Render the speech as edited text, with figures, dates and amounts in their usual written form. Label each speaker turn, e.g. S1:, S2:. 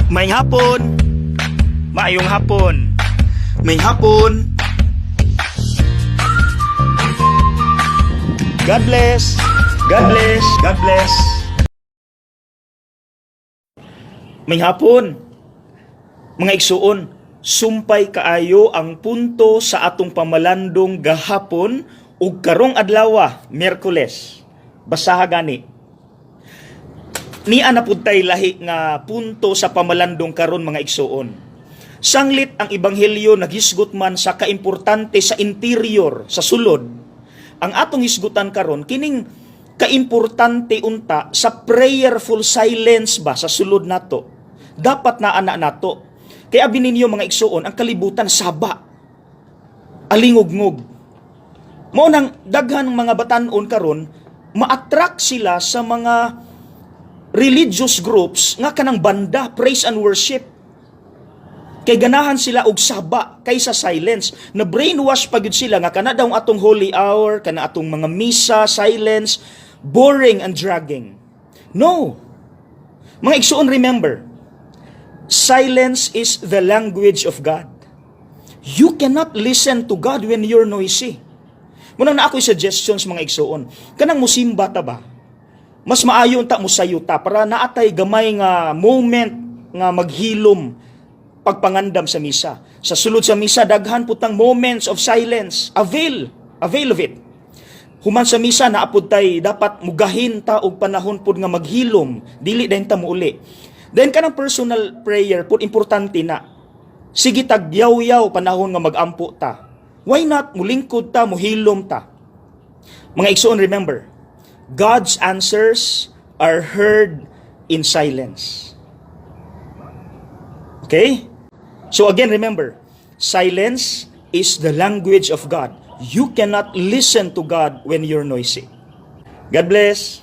S1: Maayong hapon. Maayong hapon. Maayong hapon. God bless. God bless. God bless. Maayong hapon. Mga igsuon, sumpay kaayo ang punto sa atong pamalandong gahapon ug karong adlaw, Miyerkules. Basaha gani. Nia na pud tay lahi nga punto sa pamalandong karon, mga igsuon. Sanglit ang ebanghelyo naghisgot man sa kaimportante sa interior, sa sulod. Ang atong hisgutan karon kining kaimportante unta sa prayerful silence ba sa sulod nato. Dapat na ana nato. Kaya abi ninyo, mga igsuon, ang kalibutan saba. Alingugngog. Mao nang daghan ng mga batan-on karon ma-attract sila sa mga religious groups nga kanang banda, praise and worship. Kay ganahan sila og saba kaysa silence. Na brainwash pa gyud sila nga kana daw ang atong holy hour, kana atong mga misa, silence, boring and dragging. No. Mga igsuon, remember, silence is the language of God. You cannot listen to God when you're noisy. Mao nang naa ko'y suggestions, mga igsuon. Kanang musimba ta ba? Mas maayo unta musayo ta para naatay gamay nga moment nga maghilom pagpangandam sa misa. Sa sulod sa misa, daghan pud tang moments of silence. Avail, avail of it. Human sa misa, naa pud tay dapat mugahin ta og panahon pud nga maghilom, dili dayon ta muuli. Then kanang personal prayer pud, importante na. Sige tag yaw-yaw panahon nga magampo ta. Why not mulingkod ta, muhilom ta? Mga igsuon, remember, God's answers are heard in silence. Okay? So again, remember, silence is the language of God. You cannot listen to God when you're noisy. God bless.